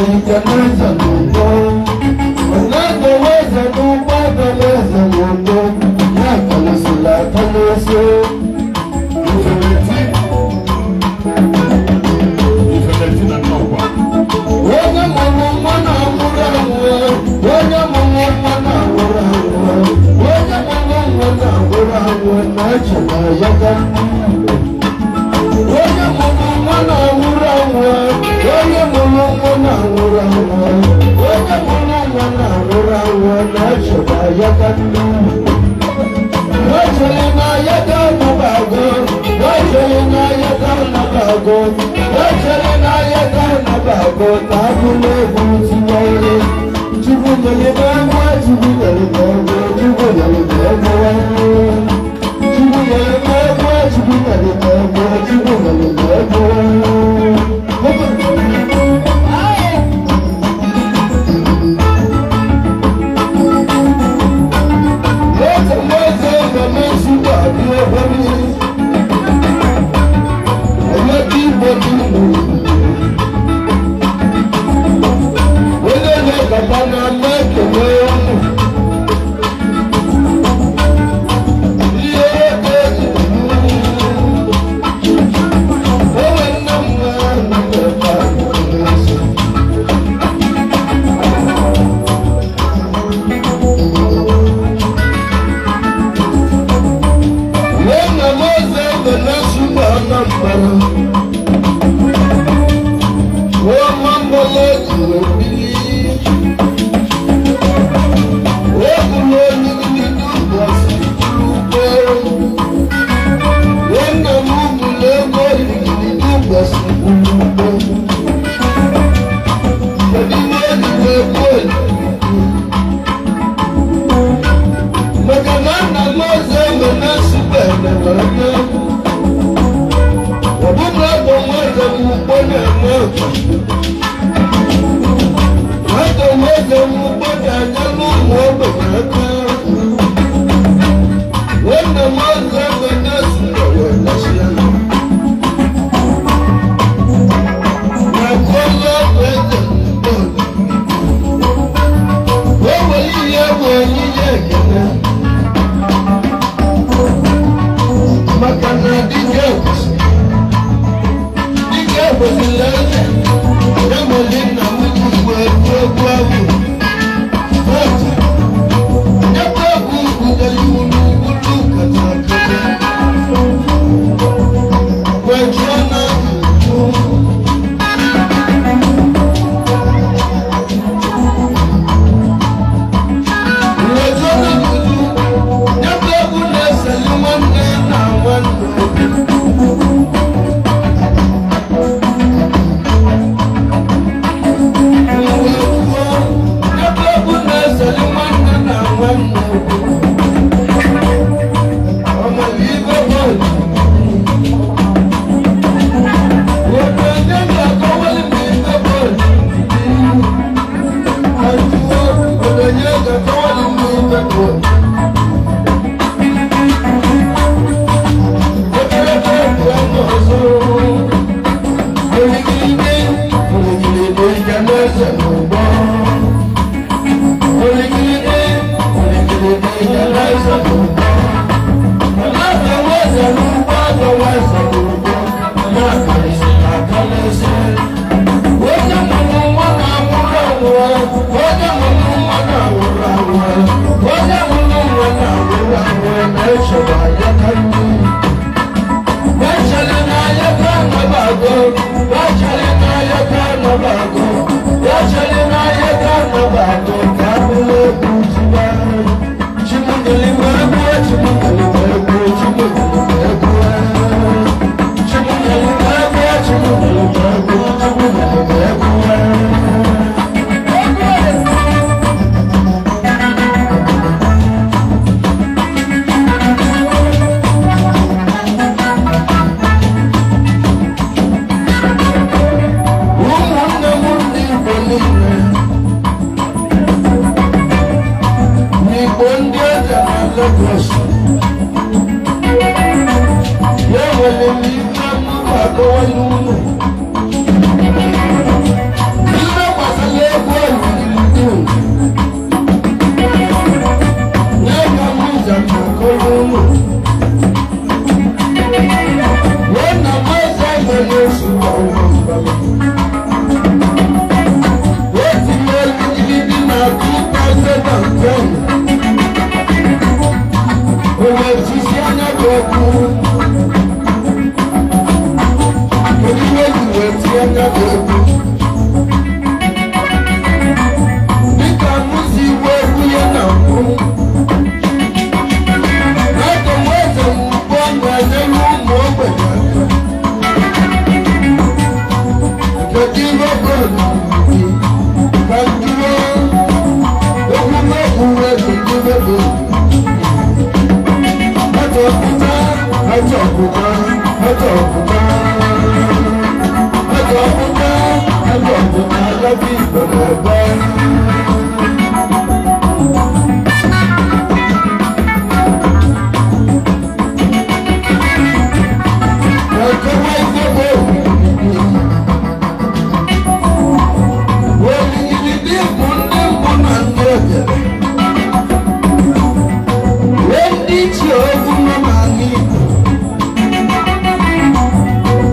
Eze n'ugbo, onye eze n'ugbo, eze n'ugbo, ya kalụsịrị akalụsị. Ifemeleti. Ifemeleti na Nnọkwa. Onye mụrụ nwa na-anwụrụ anwụ, onye mụrụ nwa na-anwụrụ anwụ, onye mụrụ nwa na-anwụrụ anwụ na-eche na ya ka. Onye mụrụ nwa na-anwụrụ anwụ, onye mụrụ nwa na-anwụrụ anwụ, onye mụrụ nwa na-anwụrụ anwụ na-eche na ya ka. Echere na ya ka anọbago, echere na ya ka anọbago, echere na ya ka anọbago, ka abụla egwu tiwere. Chukwu nyere m egwu, Chukwu nyere m egwu, Chukwu nyere m egwu. Chukwu nyere m egwu, Chukwu nyere m egwu, Chukwu nyere m egwu. Eze m eze nọ n'ezigbo adị obere. Emeka Igbo dị n'ugwu. Onye na-ekata na ama ekele unu. Ihe ego eji unu. Onwe nne m nwere na-ebe a n'ezi. Nwanne m eze nọ n'ezigbo Anambra. Wọ́n mọ́lá ìwé bíi. Wọ́n kúrò nínú ìgbọ̀nsẹ̀ ìdúró. Wọ́n nà mú múlẹ̀ kọ́ ìdúró ìgbọ̀nsẹ̀ ìdúró. Pẹ̀lú wọ́n ìwé kọ́ ìdúró. Màkà náà nà mọ́sẹ̀ mọ̀ náà síbẹ̀ nàlọ́nà. Ọ̀bùnú àgbọ̀n wọ́n ẹ̀rọ mú gbọ́dọ̀ ẹ̀mọ́ ọ̀tọ̀. Nwata nwoke m gbọdọ anya n'ụmụ ogbenye aka. Nwanne m ọzọ ebe na-esi wee nasi ya. Na kọlọ bụ eze mgbe. O nwere ihe bụ onyinye ekele. Maka na dike kwesịrị. Dike kwesịrị eze. Ya nwere nna m ugwu egwu egwu ahụ. Ụmụnne m ndị Igbo niile, n'Igbo ndị eze na Lagos, ya nwere m ife m ga-akọwa n'ụlọ. Ihe gbasara Igbo na-ebe. Ekewa ife bụ oligilidi bụ ndị mbụ na ndị ogere. Wee ndị ichie okwu nọ n'ala Igbo.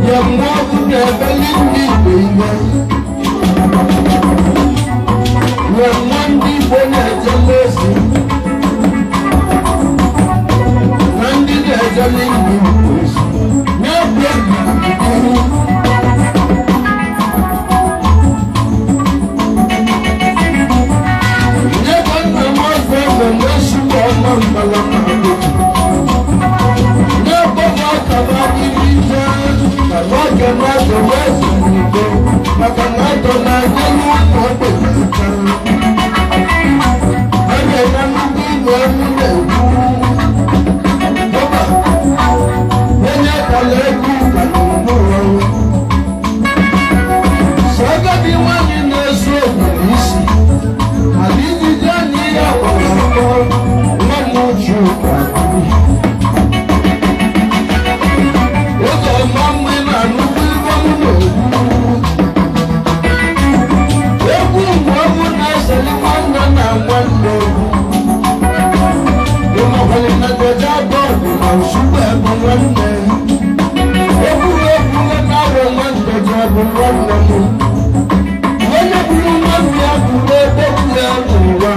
Ya mmụọ bụ na-ebeli ndị Igbo iwe. Ya mmụọ ndị Igbo na-ejele ozi. Na ndị na-ejele ndị Igbo ozi. Na-ebu ebi. Nye ka nna m ọzọ egbe na-esukọ ọma mbala na agbụgbụ. Maka na atọ na-aga n'ụlọ ogbenye aka. A ga-eme nnukwu igwe ewu na-ekwu. Bọba, onye kpọrọ ego ụka n'ụlọ. Sọ agadi nwaanyị na-ezu ogiri isi. Ala ijiji anyị ya gbara akpọ, nwa m uche ụka. Oge ọma mma ị na-anụkwu ibe m na-ekwu. Egwu mgbe ọnwụ na-eseli nwanne na nwanne egwu. Ịmakwali na Deja bọọdụ na Nsugbe bụ nwanne. Egwu egwu na-arọ nwanne ja bụ nwanne m. Onye buru nwanne ya buru ebe ya n'ụwa.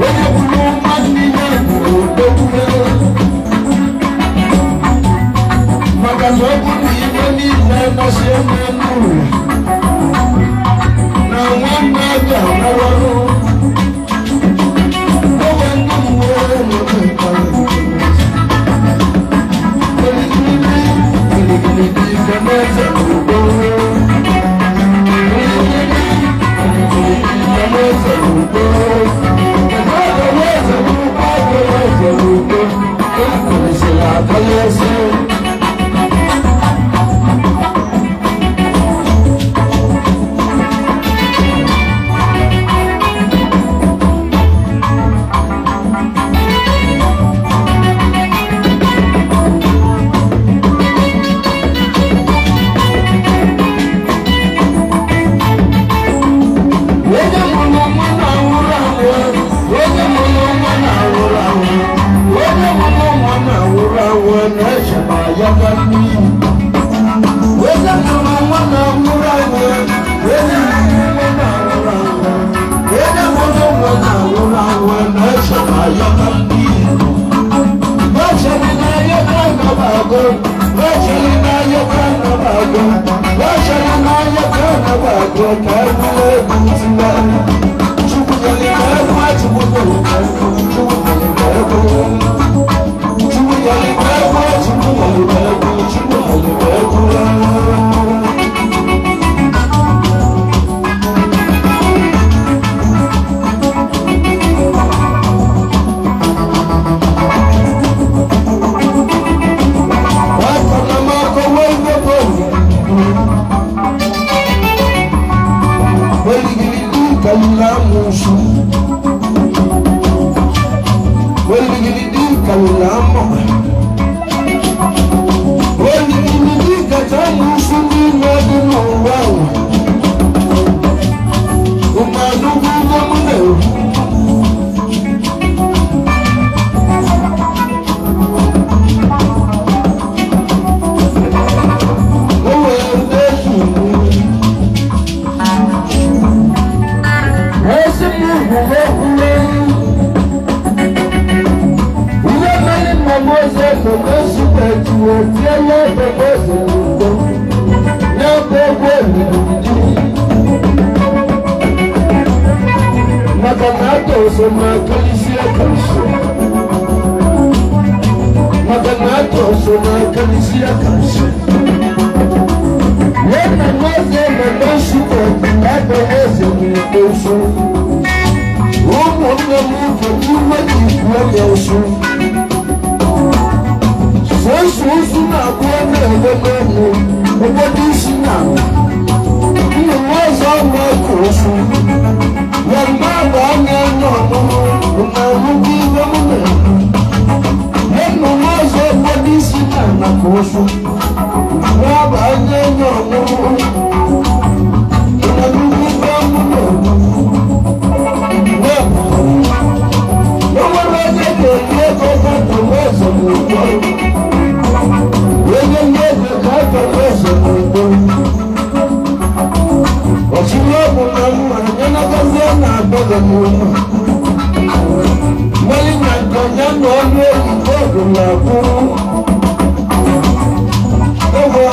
Onye buru nwanne ya buru ebe ya. Maka na ọ bụ na ibe niile nọsi n'elu ụwa na nwanne ga-anara ọrụ. Oge ndị mmụọ na-eme. Giligili ife na-eze n'ugbo. Giligili, giligili ife na-eze n'ugbo. Ebe eze n'ugbo, ebe eze n'ugbo. Ekwesịrị akọlịsị. Onye mụrụ nwa na-anwụrụ anwụ, onye mụrụ nwa na-anwụrụ anwụ, onye mụrụ nwa na-anwụrụ anwụ na-eche ma ya ga n'iyi. Onye mụrụ nwa na-anwụrụ anwụ, onye mụrụ nwa na-anwụrụ anwụ, onye mụrụ nwa na-anwụrụ anwụ na-eche ma ya ga n'iyi. Bachelị na ya ga nọbago, bachelị na ya ga nọbago, bachelị na ya ga nọbago ka egwu egwu tiwa. Chukwu nyere m egwu, Chukwu nyere m egwu, Chukwu nyere m egwu. Chukwu nyere m egwu, Chukwu nyere m egwu, Chukwu nyere m egwu. Aka na m akọwa iwe bụ oligilidi kalila amụsụ. Oligilidi kalila amụ. Oligilidi kacha amụsụ niile dị n'ụwa ụwa. Ụmụadụgwu ụgwọ m na-ekwu. O nwere ndị eji iwu. Esi m ugwu okwu. Ihe mere nna m eze nọ n'ezigbo ejiwe tie ya ebe m eze n'ugbo. N'ebe egwu olili. Maka na ata ose ma kalisi akalisi. Maka na ata ose ma kalisi akalisi. Nna m eze nọ n'ezigbo ebe eze n'ugbo nso. Ụmụnne m kedu iwe ji kwuo ya nso. Sọsọ ozu na-abụ na-eme n'ọnụ, obodo isi na ala. osu. Yàrá bá ní ẹnu ọ̀mọ́mọ́, ọ̀nà ọ̀mọ́bí lọ́mọ́mọ́. Ẹnu máa sọ bọ́dí sí nànà kò osu. Wọ́n bá ní ẹnu ọ̀mọ́mọ́, ọ̀nà ọ̀mọ́bí lọ́mọ́mọ́. Wọ́n lọ sí kẹ̀kẹ́ kọ́kọ́ tó wọ́n sọ̀rọ̀ ògbó. Onye ndị ka afọ eze n'ugbo. Ọchịrị ọgwụ na mma nye nagazie na-abọghị n'ụlọ. Mmanya na nke ya na ọnụ oyibo ọgụ na-akwụ. Oge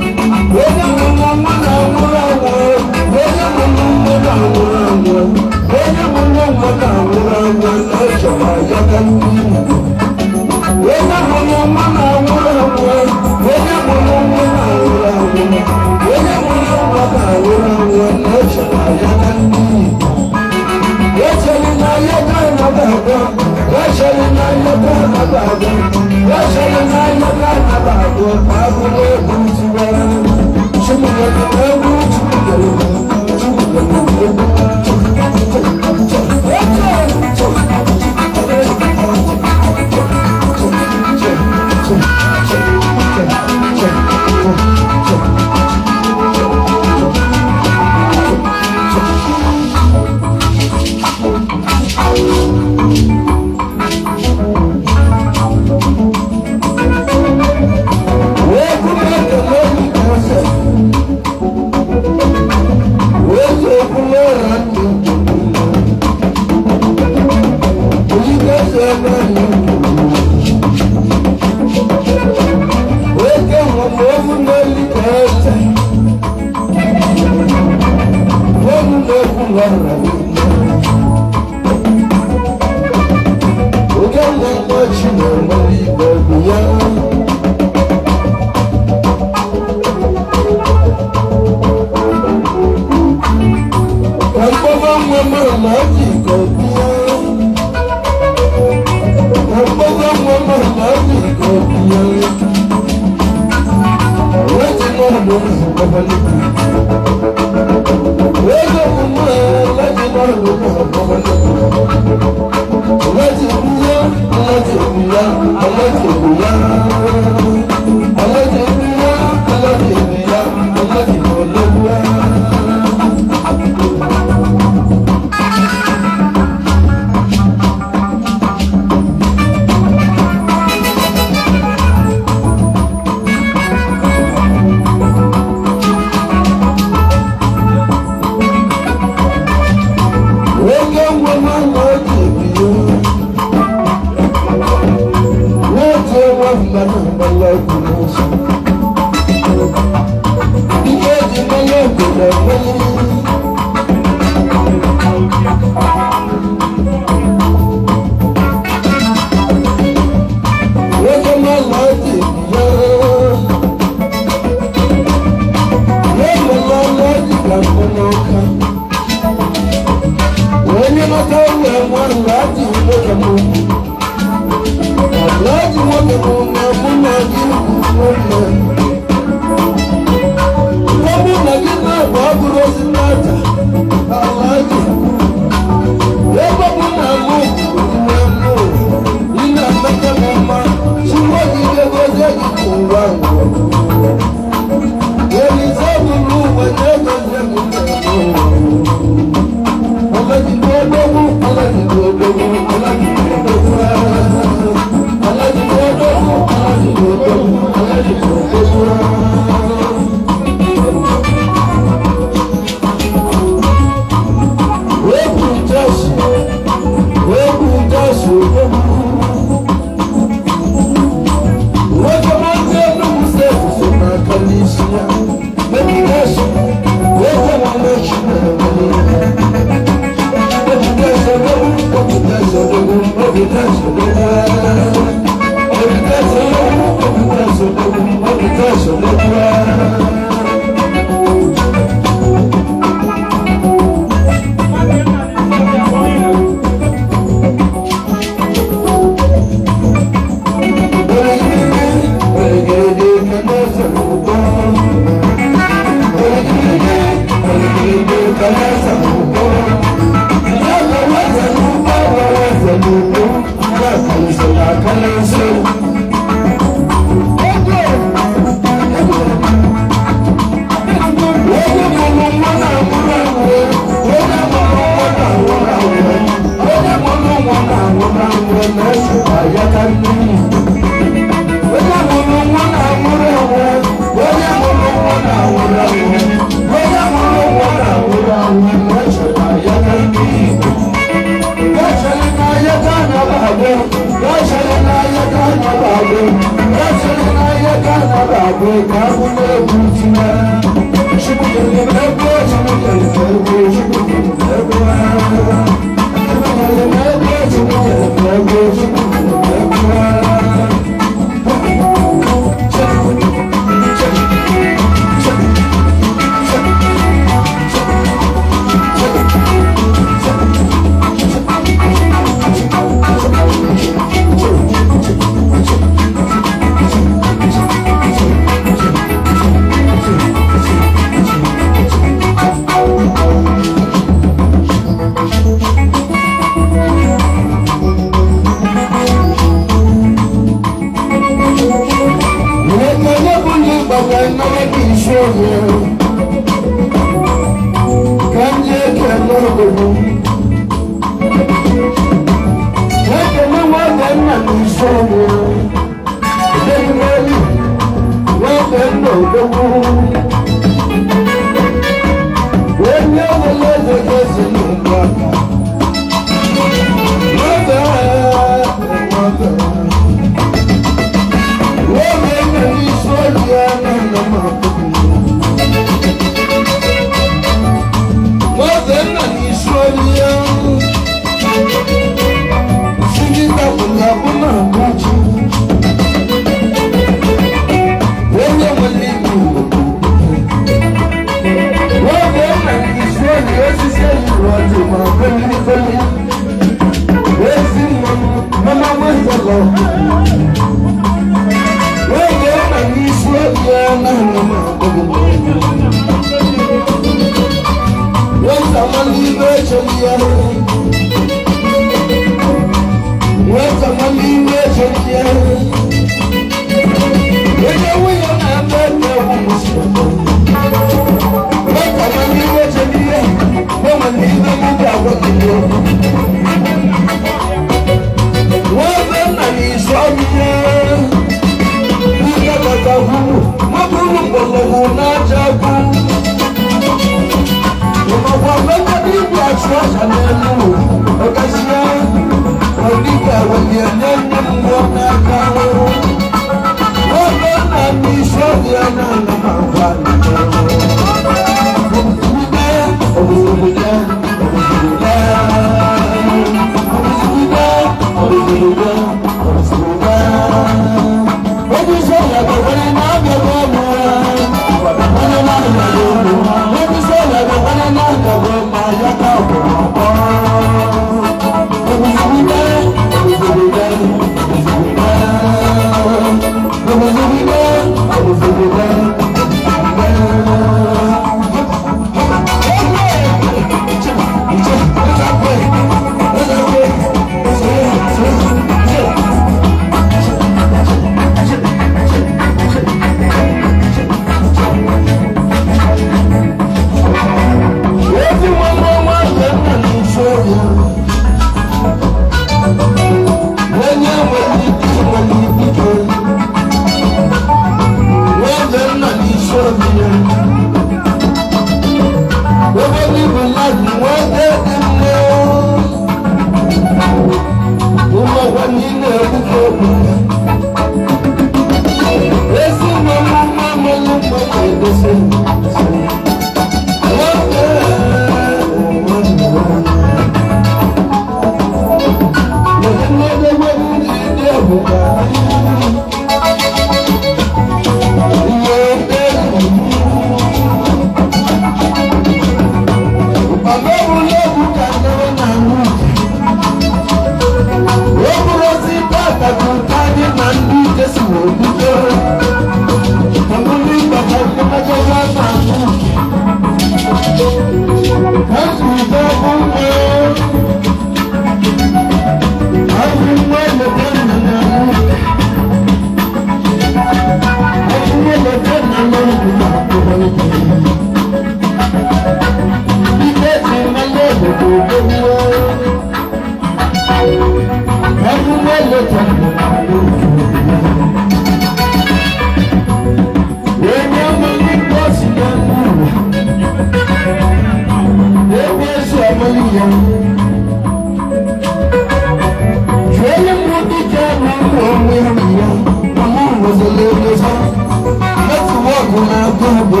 Na-agụ agụ.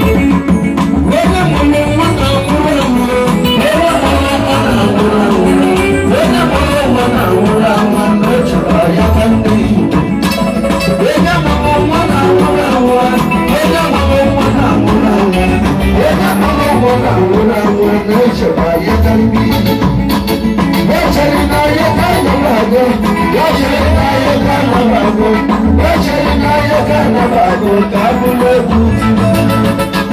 Onye mụrụ nwa na-anwụrụ anwụ, onye mụrụ nwa na-anwụrụ anwụ, onye mụrụ nwa na-anwụrụ anwụ na o chọrọ ya ka ndị Igbo. Onye mụrụ nwa na-anwụrụ anwụ, onye mụrụ nwa na-anwụrụ anwụ, onye mụrụ nwa na-anwụrụ anwụ na o chọrọ ya ka ndị Igbo. Ya chere na ya ka nọ agụ, ya chere na ya ka nọ agụ, ya chere na ya ka nọ agụ ka abụrụ egwu tiwa.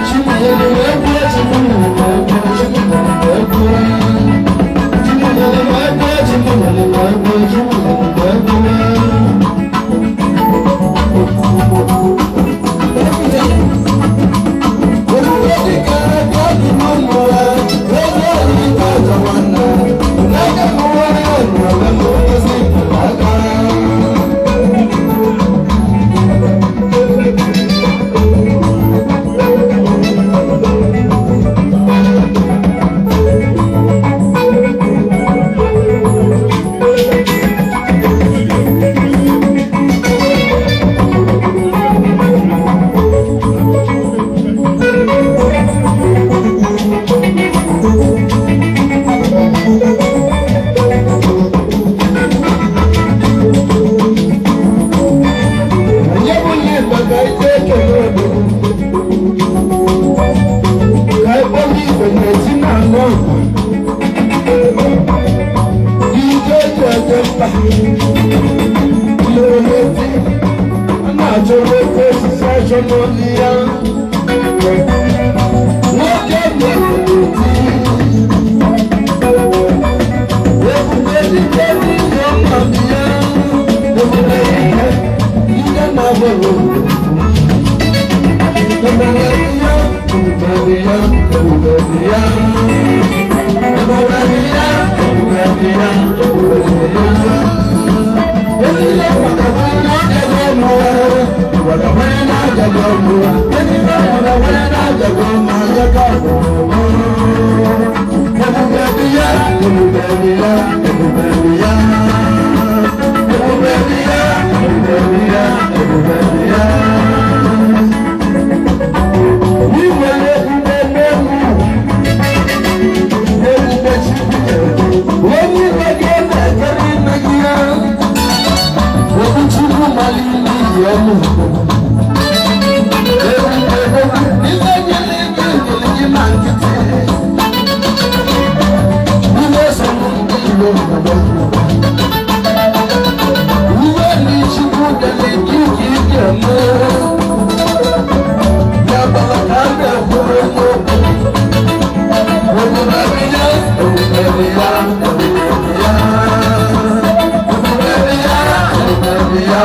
Chinyere egwu, chinyere egwu, chinyere egwu. Chinyere egwu, chinyere egwu, chinyere egwu. Ebube dịka aka dị n'ụmụ ya, ego oriri ọjọ nwanne. N'aka mụwa ya nọrọ n'ozi aka. Onye bụ ndị Igbo ka ike ekele obodo. Ka ekpọrọ igwe na-esi na anụ ọgụ. Ike eji eje mkpa. Lere n'eti. A na-achọrọ ofe osisi achọ n'olu ya. Nwoke na-eti. Ebube dike n'ihe mmadụ ya. Ebube dike ihe na-abụrụ. Ebube ya, ebube ya, ebube ya. Ebube ya, ebube ya, ebube ya. Ezile wakawanya jago wakawanya jago ezile wakawanya jago majago. Ebube ya, ebube ya, ebube ya. Ebube ya, ebube ya, ebube ya. Iwere ebube n'egwu, ebube Chukwu nyere. Onye ime gị na-ekere ime gị ya. Okwu Chukwu maliri iyi ọnụ. Ebube egwu, ife nyere gị nyere gị na nkịtị. Ihe sọrọ ndị iro obodo. Uwe ndị Chukwu dere gị ka ị ga-eme. Ya bala ka a na-ekwuru n'okwu. Ebube ya, ebube ya, ebube ya. Ebube ya, ebube ya,